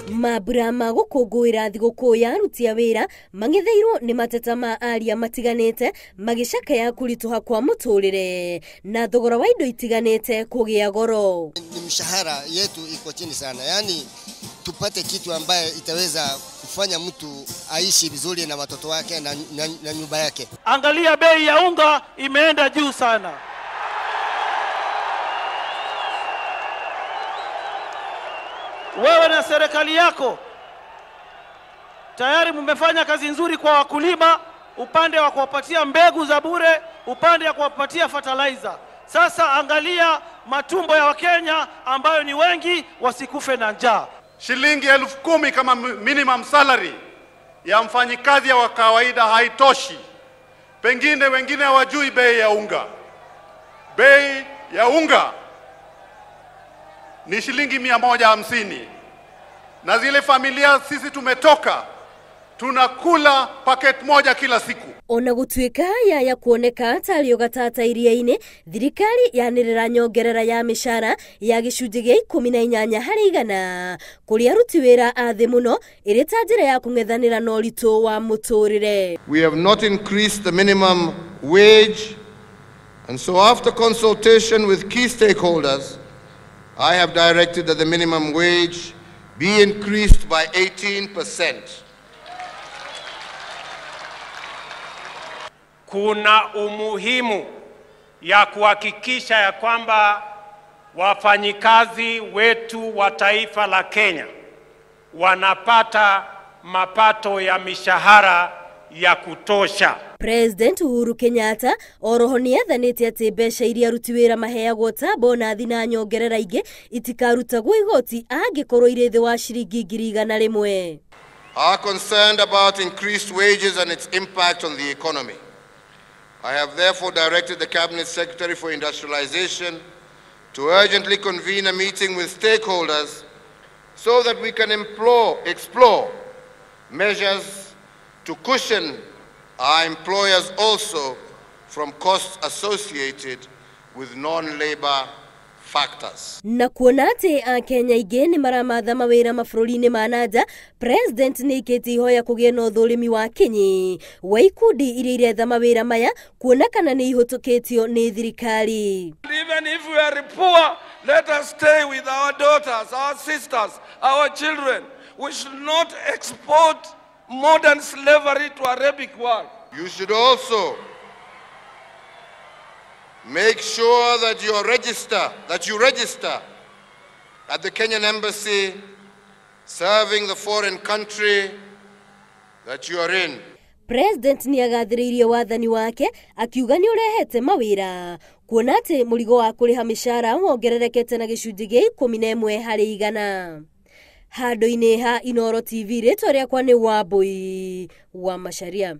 Mambura ma gũkũngũĩra thigũkũ ya aruti a wĩra mang'etheirwo nĩ mateta ma aria matiganĩte magĩcakaya kũritũha kwa mũtũrĩre na thogora wa indo itiganĩte kũgĩa goro. Ni mshahara yetu iko chini sana, yani tupate kitu ambaye itaweza kufanya mtu aishi vizuri na watoto wake na nyumba yake. Angalia bei ya unga imeenda juu sana. Wewe na serikali yako tayari mmefanya kazi nzuri kwa wakulima, upande wa kuwapatia mbegu za bure, upande wa kuwapatia fertilizer. Sasa angalia matumbo ya Wakenya ambayo ni wengi wasikufe na njaa. Shilingi 10,000 kama minimum salary ya mfanyikazi wa kawaida haitoshi. Pengine wengine hawajui bei ya unga. Bei ya unga ni shilingi 150. Na zile familia sisi tumetoka tunakula paket moja kila siku. Ona gutuika ya kuoneka tarĩ gatata iria-inĩ, thirikari yanĩrĩra nyongerera ya mĩcara ya gĩcunjĩ gĩa 18 harĩ igana kũrĩ aruti wĩra a thĩ mũno ĩrĩ ta njĩra ya kũng'ethanĩra na ũritũ wa mũtũrĩre. We have not increased the minimum wage, and so after consultation with key stakeholders, I have directed that the minimum wage be increased by 18%. Kuna umuhimu ya kuhakikisha ya kwamba wafanyikazi wetu wa taifa la Kenya wanapata mapato ya mishahara ya kutosha. President Uhuru Kenyatta oroho nĩathanĩte atĩ mbeca iria aruti wĩra maheagwo ta bonathi na nyongerera ingĩ itikarutagwo igoti angĩkorwo irĩ thĩ wa ciringi 100,000. Are concerned about increased wages and its impact on the economy. I have therefore directed the Cabinet Secretary for Industrialization to urgently convene a meeting with stakeholders so that we can explore measures to cushion our employers also from costs associated with non-labor factors. Na kuona atĩ Akenya aingĩ nĩ maramatha mawĩra mabũrũri-inĩ ma nanja, President nĩaikĩtie ihoya kũgĩe na ũthũrimi wa kinyi wa ikundi iria iretha mawĩra maya kuona kana nĩ ihũtũkĩtio nĩ thirikari. Even if we are poor, let us stay with our daughters, our sisters, our children. We should not export modern slavery to Arabic world. You should also make sure that you register at the Kenyan embassy serving the foreign country that you are in. President nĩagathĩrĩirie wathani wake akiuga nĩ ũrehete mawĩra kuona atĩ mũrigo wa kũrĩha mĩcara wongererekete na gĩcunjĩ gĩa 11 harĩ igana. Handũ-inĩ ha Inooro TV, rĩtwa rĩakwa nĩ Wambui wa Macharia.